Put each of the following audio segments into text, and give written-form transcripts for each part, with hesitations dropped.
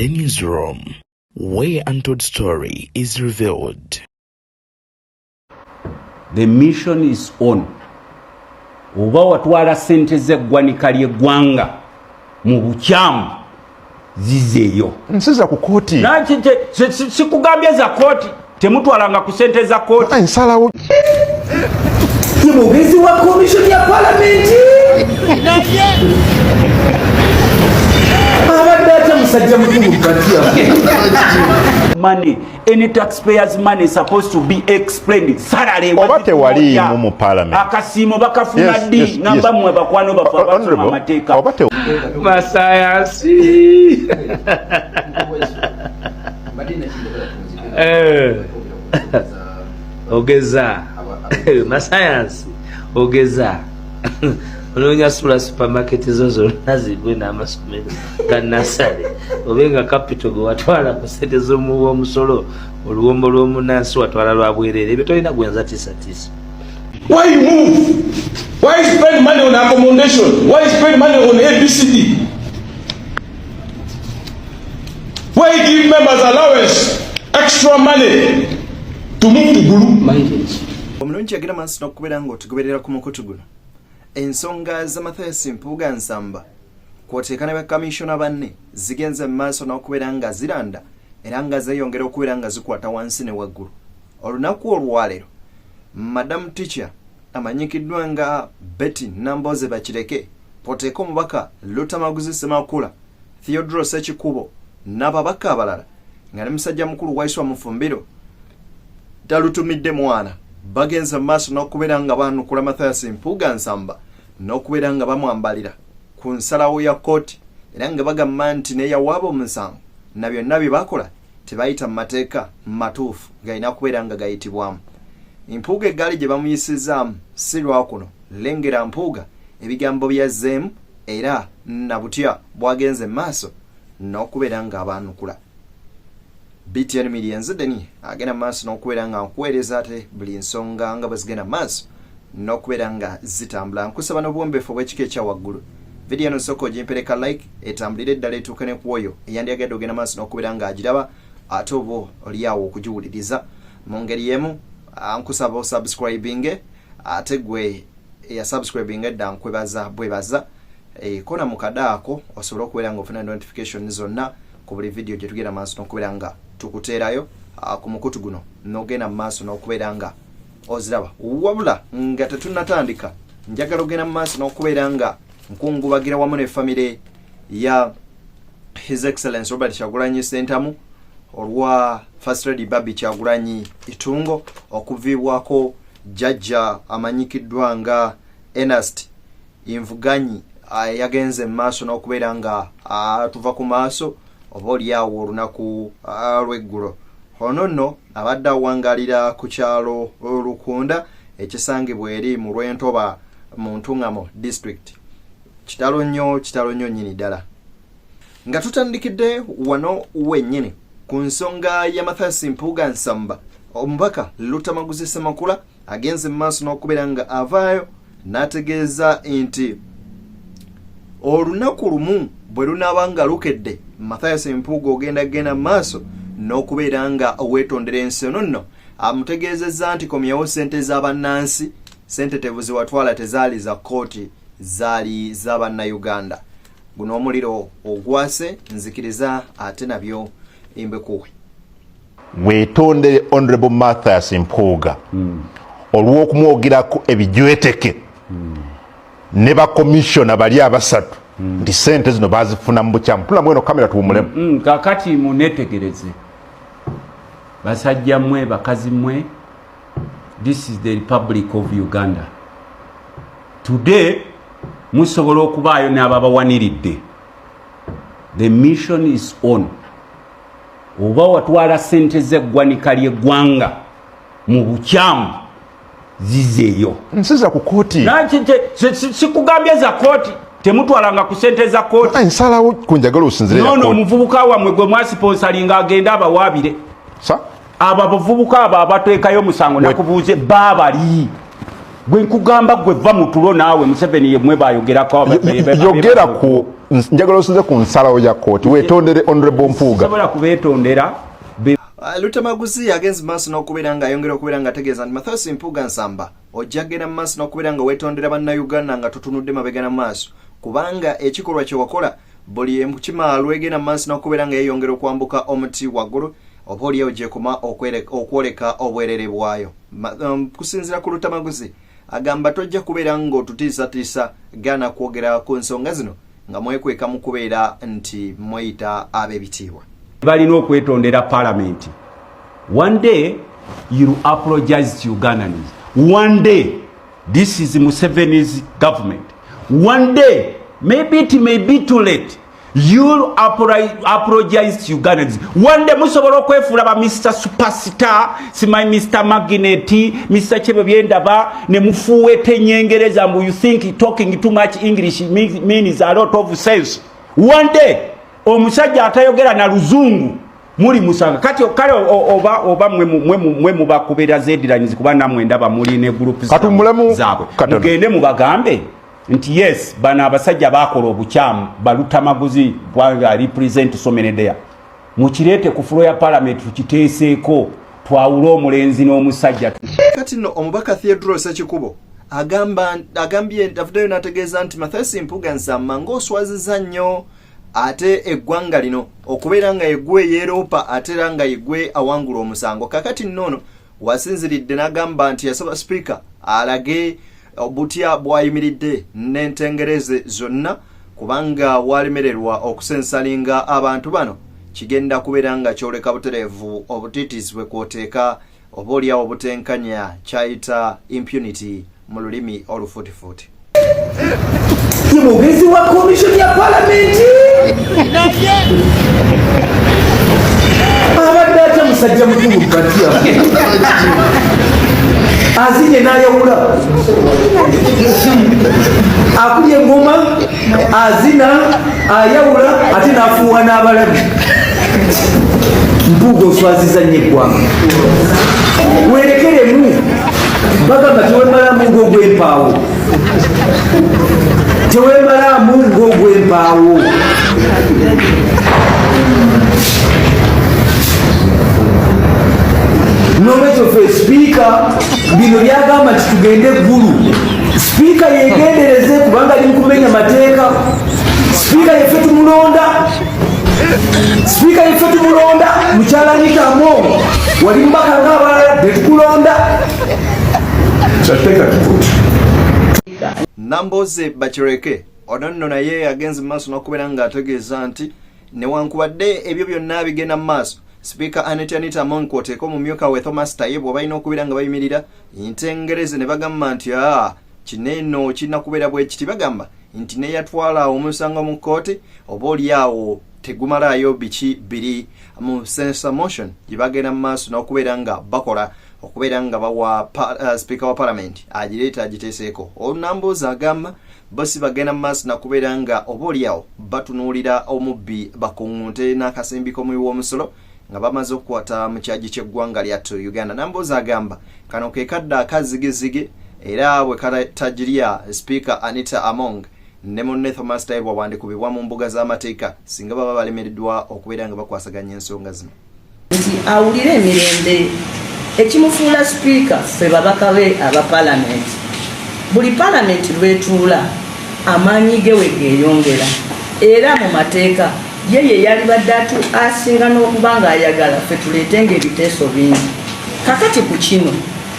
The newsroom, where untold story is revealed. The mission is on. Oba watwala sente z'eggwanika ly'eggwanga mu bukyamu, zizeeyo. Nsiza ku kooti. Sikugambye za kooti, temutwalanga ku sente za kooti. Nsalawo. Ye mwogezi wa komishoni ya palamenti abadde atya musajja mukulu batya? Money, any taxpayers' money is supposed to be explained thoroughly. Oba tewaliimu mu parliament. Akasiimo bakafuna ddi? Ngamba mmwe bakwano baffe abasoma Honorable, amateeka. oba te Masayansi. Ogeza masayansi, ogeza onoonya sula supermarket zo zonna zigwe n'amasomero ga nasale, obe nga capital gwe watwala ku sente z'omuwa omusolo, oluwombo lw'omunansi watwala lwa bwereere. Ebyo tolina gwenza tiisatiisa. Why you move? Why you spend money on accommodation? Why you spend money on ABCD? Why you give members allowance, extra money to move to Gulu? Omulungi agenda maaso n'okubeera ng'otugoberera ku mukutu guno, ensonga za Mathias Mpuuga Nsamba kwoteeka ne bakamishona banne zigenze mu maaso n'okubeera nga ziranda era nga zeeyongera okubeera nga zikwata wansi ne waggulu. Olunaku olwaleero Madamu Teacher amanyikiddwa nga Betty Namboze Bakireke kwoteeka omubaka Lutamaguzi Ssemakula, Theodore Ssekikubo n'ababaka abalala nga ne musajja mukulu Waiswa Mufumbiro talutumidde mwana, bagenze mu maaso n'okubeera nga baanukula Mathias Mpuuga Nsamba n'okubeera nga bamwambalira ku nsalawo ya kkooti, era nga bagamba nti neyawaaba omusango na byonna bye bakola tebayita mu mateeka matuufu galina kubeera nga gayitibwamu. Mpuuga eggaali gye bamuyisizaamu si lwakuno. Lengera Mpuuga ebigambo byazzeemu era na butya bwagenze mu maaso n'okubeera ng'abaanukula. BTN Media, nze Deni agenda mu maaso n'okubeera nga nkuweereza ate buli nsonga nga bwe zigenda mu maaso n'okubeera nga zitambula. Nkusaba n'obuwombeefu obw'ekika ekya waggulu, vidiyo eno nsooka ogimpereka like, etambulire eddala etuuke ne ku oyo eyandyagadde ogenda maaso n'okubeera ng'agiraba ate oba oliawo okugiwuliriza. Mu ngeri y'emu nkusaba osubscribinge, ate gwe eyasubscribinga edda nkwebaza bwebaza. Kona mu kadaako osobole okubeera nga ofuna notification zonna ku buli vidiyo gye tugenda maaso n'okubeera nga tukuteerayo ku mukutu guno, n'ogenda mu maaso n'okubeera nga oziraba. Wabula nga tetunnatandika, njagala ogenda mu maaso n'okubeera nga nkungubagira wamu ne famire ya His Excellence Robert Kyagulanyi Ssentamu olwa First Lady Barbie Kyagulanyi Itungo okuviibwako jjajja amanyikiddwa nga Ernest Nvuganyi, yagenze mu maaso n'okubeera nga atuva ku maaso oba oliawo olunaku lw'eggulo. Ono nno abadde awangalira ku kyalo Lukunda ekisangibwa eri mu Lwentoba mu Ntungamo District. Kitalo nnyo, kitalo nnyo nnyini ddala. Nga tutandikidde wano wennyini ku nsonga ya Mathias Mpuuga Nsamba, omubaka Lutamaguzi Ssemakula agenze mu maaso n'okubeera nga avaayo n'ategeeza nti olunaku lumu bwe lunaaba nga lukedde, Mathias Mpuuga ogenda genda mu maaso n'okubeera nga weetondera ensi. Ono nno amutegeezezza nti komyewo ssente z'abannansi, ssente tebuziwatwala, tezaali za kkooti, zaali z'abannayuganda. Guno omuliro ogwase nzikiriza ate nabyo mbekuwe. Weetondere Honorable Mathias Mpuuga olw'okumwogerako ebijweteke ne bakomishona bali abasatu nti sente zino bazifuna mu bukyamu. Tulamu eno kamera tuwumulemu. Kakati munetegereze, basajja mmwe, bakazi mmwe, this is the Republic of Uganda today. Musobola okubaayo n'ababawaniridde. The mission is on. Oba watwala sente z'eggwanika ly'eggwanga mu bukyamu, zizeeyo. Nsiza ku kooti. Sikugambye za kooti, temutwalanga ku sente za kooti. Nsalawo ku njagala osinzire ya Nono kooti. Omuvubuka wammwe gwe mwasiponsalinga agende abawaabire. Sa Abo abavubuka abo abateekayo omusango, nakubuuze, baabali Gwe nkugamba gwe va mu tulo naawe. Museveni yemwe bayogerako. Yogera ku, njagala osinze ku nsalawo ya kooti, wetondere Honorable Mpuuga. Sobola kubeetondera. Lutamaguzi agenze maaso n'okubeera nga ayongera okubeera nga ategeeza nti Mathias Mpuuga Nsamba, ojja kugenda mu maaso n'okubeera nga weetondera Bannayuganda nga tutunudde mabega na maaso, kubanga ekikolwa kye wakola buli enkima lwegenda mu maaso n'okubeera nga yeeyongera okwambuka omuti waggulu, oba oliawo gyekoma okwoleka obwerere bwayo. Kusinziira ku Lutamaguzi, agamba tojja kubeera ng'otutiisatiisa gaana kwogera ku nsonga zino nga mwekweka mu kubeera nti mweyita ab'ebitiibwa. Balina okwetondera Palamenti. One day you apologize to Ugandans. One day, this is Museveni's government, one day, maybe it may be too late, you'll apologize to Ugandans one day. Musobola okwefuula ba Mr Superstar, simanyi Mr Magnet, Mr Kyebyo byendaba, ne mufuuweta enyengereza mbu you think talking too much English means a lot of sense. One day omusajja atayogera na luzungu muli musanga kati kale oba mwe mubakubira headlines, kuba namwe ndaba muli ne group Katummulemu zaabwe. Katono. Mugende mubagambe nti yes, bano abasajja bakola obukyamu, balutamaguzi bwanga represent so many there, mukireete ku floor ya Parliament tukiteeseeko, twawule omulenzi n'omusajja. Kati nno omubaka Theodore Sekikubo agamba, agambye, avuddeyo n'ategeeza nti Mathias Mpuuga Nsamba, ng'oswaziza nnyo ate eggwanga lino okubeera nga yeggwe yeeroopa ate era nga yeggwe awangula omusango. Kakati nno ono wasinziridde n'agamba nti yasaba sipiika alage butya bw'ayimiridde n'entengereze zonna, kubanga walemererwa okusensalinga abantu bano kigenda kubeera nga kyoleka butereevu obutiitiizi bwe kwoteeka oba oliawo obutenkanya, kyayita impunity mu lulimi olufutifuti. Ye mwogezi wa komishoni ya palamenti abadde atya? Musajja mukulu batya, azinye n'ayawula, akulya engoma, azina, ayawula, ate n'afuuwa n'abalabi. Mpuuga, oswaziza nnyo eggwanga. Werekeremu. Bagamba tewemalamu ng'ogw'empaawo, tewemalamu ng'ogw'empaawo. Nolwekyo fe sipiika bino byagamba nti tugende eggulu, sipiika yegendereze kubanga ali mukumenya mateeka. Sipiika yeffe tumulonda, sipiika yeffe tumulonda. Mukyala Anita Among, wali mubaka ngaabalala, tetukulonda. Namboze Bakireke ono nno naye agenze mu maaso n'okubeera ng'ategeeza nti newankubadde ebyo byonna bigenda mu maaso, sipiika Anita Anita Among kwoteeka omumyuka we Thomas Tayebwa balina okubeera nga bayimirira ntengereze ne bagamba nti aa, kino eno kirina kubeera bwe kiti. Bagamba nti neyatwala omusango mu kkooti oba oliawo tegumalaayo biki biri mu censure motion gye bagenda mu maaso n'okubeera nga bakola okubeera nga bawa sipiika wa Palamenti agireeta agiteeseeko. Olunambuuzi agamba bo si bagenda mu maaso nakubeera nga oba oliawo batunuulira omubbi bakuŋŋunte n'akasimbi k'omuwi w'omusolo nga bamaze okukwata mu kyagi ky'eggwanga lyattu Uganda. Nambuuzi agamba kano ke kadde akazigizigi, era bwe katagirya sipiika Anita Among ne munne Thomas Tayebwa bwandikubibwa mu mbuga z'amateeka singa baba balemereddwa okubeera nga bakwasaganya ensonga zino. Nti awulire emirembe. Ekimufuula sipiika ffe babaka be aba palamenti. Buli palamenti lwetuula, amaanyi ge we geeyongera, era mu mateeka ye ye yalibadde atu asinga n'okuba ng'ayagala ffe tuleetenga ebiteeso bingi. Kakati ku kino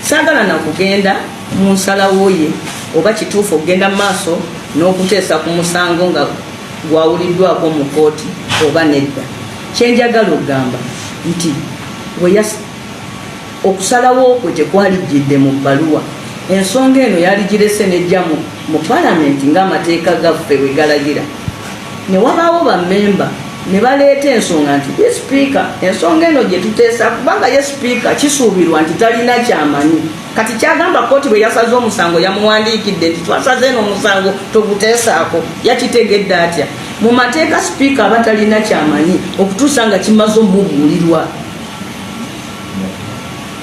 saagala na kugenda mu nsalawo ye oba kituufu okugenda mu maaso n'okuteesa ku musango nga gwawuliddwako mu kooti oba nedda. Kyenjagala okugamba nti okusalawo kwe tekwalijjidde mu bbaluwa. Ensonga eno yaligirese nejja mu palamenti ng'amateeka gaffe bwe galagira, ne wabaawo bammemba ne baleeta ensonga nti, "Ye sipiika, ensonga eno gye tuteesa," kubanga ye sipiika kisuubirwa nti talina kyamanyi. Kati kyagamba kooti bwe yasaze omusango yamuwandiikidde nti twasaze eno omusango toguteesaako. Yakitegedde atya? Mu mateeka sipiika aba talina kyamanyi okutuusa nga kimaze omubuulirwa,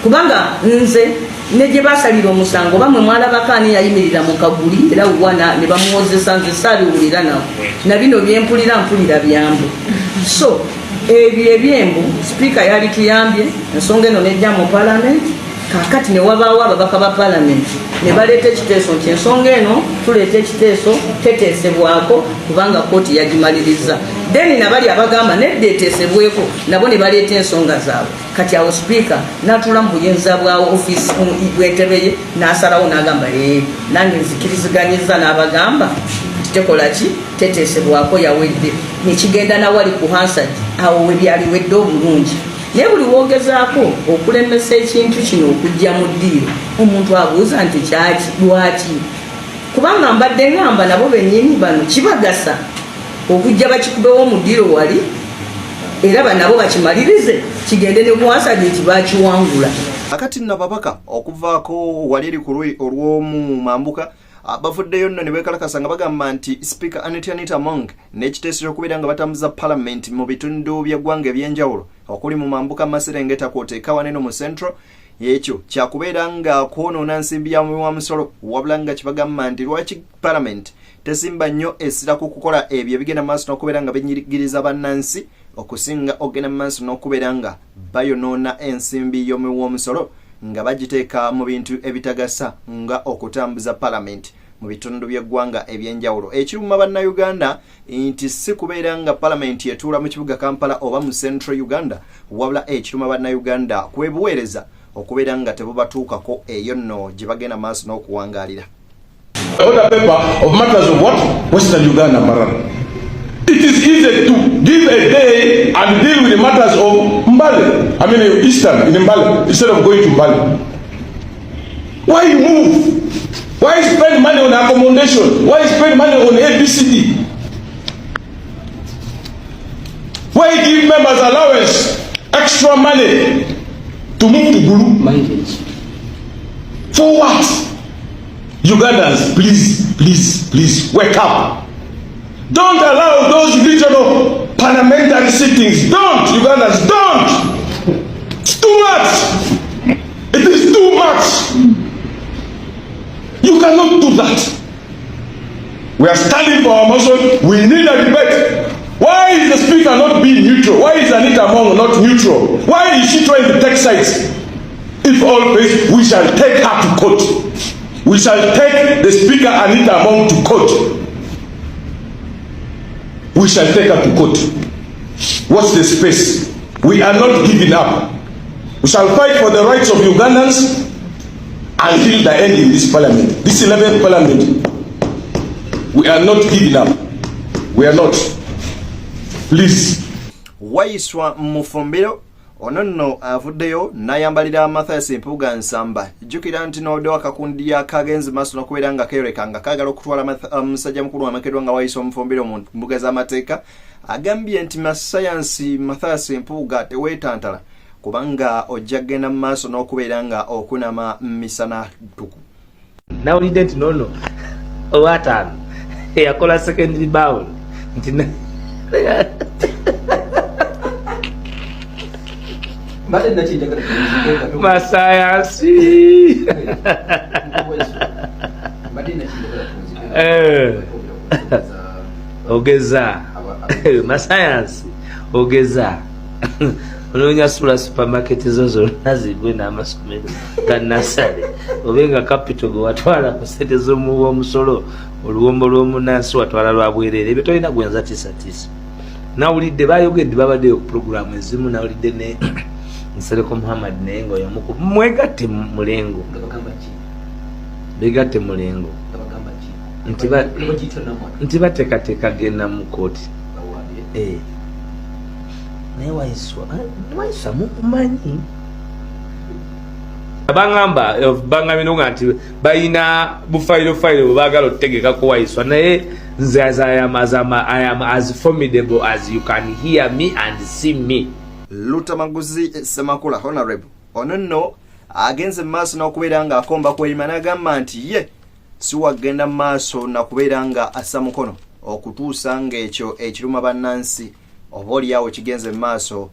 kubanga nze Ne gye basalira omusango oba mwe mwalabako ani yayimirira mu kaguli era wana ne bamuwozesa, nze saabiwulira nabo, na bino byempulira mpulira byambu. So ebyo ebyembu sipiika yalituyambye ensonga eno nejja mu palamenti. Kakati ne wabaawo ababaka ba palamenti ne baleeta ekiteeso nti ensonga eno tuleeta ekiteeso teteesebwako kubanga kooti yagimaliriza. Then nabali abagamba nedda eteesebweko nabo ne baleeta ensonga zaabwe. Kati awo sipiika n'atuula mu buyinza bwa ofiisi bw'entebe ye n'asalawo n'agamba ee nange nzikiriziganyiza n'abagamba nti tekola ki, teteesebwako, yawedde, nekigenda nawali ku Hansard. Awo we byaliwedde obulungi. Naye buli woogezaako okulemesa ekintu kino okujja mu ddiiro, omuntu abuuza nti kyaki, lwaki? Kubanga mbadde ngamba nabo bennyini bano kibagasa okujja bakikubewo mu ddiiro wali, era banabo bakimalirize kigende ne ku Hansard nti bakiwangula. Akati nno ababaka okuvaako wali eri ku luyi olw'omu mambuka bavuddeyo nno ne beekalakasa nga bagamba nti Sipiika Anita Anita Among n'ekiteeso ky'okubeera nga batambuza palamenti mu bitundu by'eggwanga eby'enjawulo okuli mu mambuka, maserengeta kwoteeka waneno mu Central, ekyo kyakubeera nga kwonoona nsimbi ya muwi wa musolo. Wabula nga kibagamba nti lwaki palamenti tesimba nnyo essira ku kukola ebyo ebigenda mu maaso n'okubeera nga binyigiriza bannansi okusinga okugenda mu maaso n'okubeera nga bayonoona ensimbi y'omuwi w'omusolo nga bagiteeka mu bintu ebitagasa nga okutambuza palamenti mu bitundu by'eggwanga eby'enjawulo. Ekiruma bannayuganda nti si kubeera nga palamenti etuula mu kibuga Kampala oba mu Central Uganda, wabula ekiruma bannayuganda kwe buweereza okubeera nga tebubatuukako eyo nno gye bagenda maaso n'okuwangaalira. Order paper of matters of what? Western Uganda, Mbarara. It is easy to give a day and deal with the matters of Mbale, I mean Eastern in Mbale, instead of going to Mbale. Why you move? Why spend money on accommodation? Why spend money on ABCD? Why give members allowance, extra money to move to Gulu? Mileage. For what? Ugandans, please, please, please, wake up. Don't allow those regional parliamentary sittings. Don't, Ugandans, don't. It's too much. It is too much. You cannot do that. We are standing for our motion. We need a debate. Why is the speaker not being neutral? Why is Anita Among not neutral? Why is she trying to take sides? If all fails, we shall take her to court. We shall take the speaker Anita Among to court. We shall take her to court. Watch the space. We are not giving up. We shall fight for the rights of Ugandans until the end in this parliament. This 11th parliament. We are not giving up. We are not. Please. Waiswa Mufumbiro ono nno avuddeyo n'ayambalira Mathias Mpuuga Nsamba. Jjukira nti n'obudde wakakundi akagenzi maaso n'okubeera nga keeyoleka nga kaagala okutwala musajja mukulu amekeddwa nga Waiswa Mufumbiro mu mbuga z'amateeka. Agambye nti masayansi Mathias Mpuuga teweetantala kubanga ojja kugenda mu maaso n'okubeera nga okunama misana ttuku. Nawulidde nti nono owataano eyakola second rebound nti masayansi. Ogeza masayansi, ogeza onoonya sula supermarket zo zonna zigwe n'amasomero ga nasale, obe nga capital gwe watwala ku sente z'omuwa omusolo, oluwombo lw'omunansi watwala lwa bwereere. Ebyo tolina gwenza tiisatiisa. Nawulidde bayogedde, babaddeyo ku puroguramu ezimu. Nawulidde ne Nsereko Muhammad, naye nga oyo muku mwegatte mulengo, begatte mulengo nti bateekateeka genda mu kooti. Naye Waiswa, Waiswa mumanyi baŋamba baŋambye nti balina bufayiro fayiro bwe baagala otutegekako Waiswa. Naye nze as I am, as I am as formidable as you can hear me and see me. Lutamaguzi Semakula Honorable ono nno agenze mu maaso n'okubeera ng'akomba kwerima n'agamba nti ye si wagenda mu maaso nakubeera nga assa mukono okutuusa ng'ekyo ekiruma bannansi oba oliawo kigenze mu maaso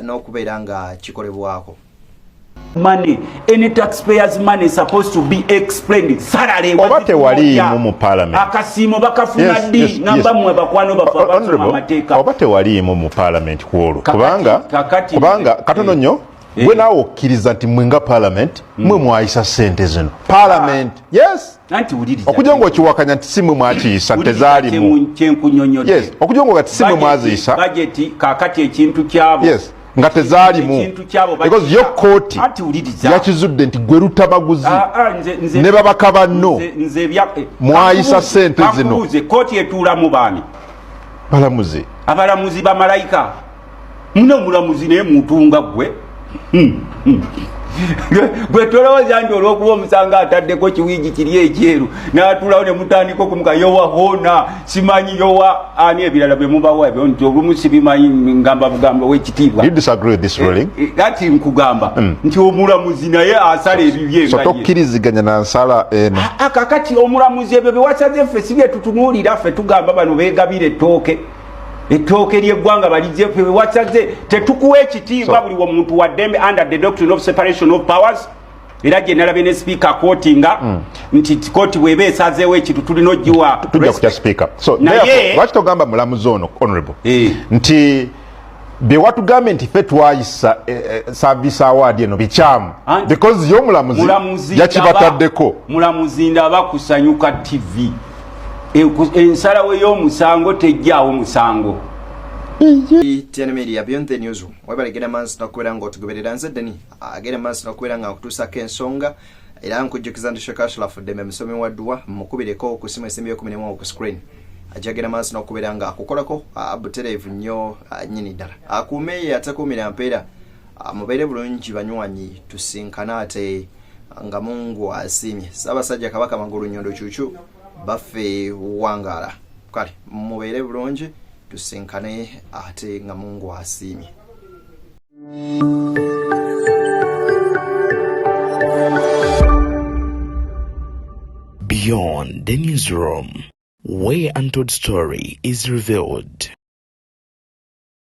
n'okubeera nga kikolebwako. Money, any taxpayers money is supposed to be explained thoroughly. Oba tewaliimu mu parliament. Akasiimo bakafuna ddi? Ngamba mmwe bakwano baffe abasoma amateeka. Oba tewaliimu mu parliament ku olwo, kubanga katono nnyo gwe naawe okkiriza nti mwe nga parliament mwe mwayisa sente zino parliament. Yes, okujja nga okiwakanya nti si mwe mwakiyisa, tezaalimu. Kyenkunyonyodde. Yes, okujja nga ti si mwe mwaziyisa. Budget kakati ekintu kyabo. Yes, nga tezaalimu, because yo kooti yakizudde nti gwe Lutamaguzi ne babaka banno mwayisa sente zino. Kooti etuulamu baani? Balamuzi. Abalamuzi bamalayika? Muna omulamuzi naye muntu nga gwe. Gwe tolowooza nti olwokuba omusanga ataddeko kiwiigi kiri ekyeru n'atuulawo ne mutandika okumuka yowa hona simanyi yowa ani ebirala bye mubawa ebyo nti olumu sibimanyi, ngamba bugamba wekitiibwa. Kati nkugamba nti omulamuzi naye asala ebibye. So tokkiriziganya na nsala eno? Kakati omulamuzi ebyo byewasaze ffe si byetutunuulira. Ffe tugamba bano beegabira ettooke, ettooke ly'eggwanga balijje. Wasaze tetukuwa ekitiibwa. Buli omuntu waddembe under the doctrine of separation of powers, era gye nalabye ne speaker quotinga nti kooti bw'eba esazeewo ekintu tulina ogiwa. Tujja kutya speaker. So lwaki togamba mulamuzi ono, honorable, nti bye watugambye nti ffe twayisa service award eno bikyamu, because ye omulamuzi yakibataddeko? Mulamuzi ndaba kusanyuka TV. Ensalawo y'omusango tejjaawo musango. TN Media, Beyond the Newsroom. Webale genda maaso n'okubeera ng'otugoberera. Nze Deni agenda maaso n'okubeera nga nkutuusako ensonga, era nkujjukiza nti Sheikh Ashraf Ddembe musomi wa dduwa. Mukubireko ku simu esimbi 11 ku screen, ajja genda maaso n'okubeera nga akukolako butereevu nnyo nnyini ddala. Akuume ye atakuumira mpeera. Mubeere bulungi banywanyi, tusinkane ate nga Mungu asiimye. Ssaabasajja Kabaka Magulu Nyondo Kyukyu baffe wangaala. Kale mubeere bulungi, tusinkane ate nga Mungu asiimye. Beyond the Newsroom, where untold story is revealed.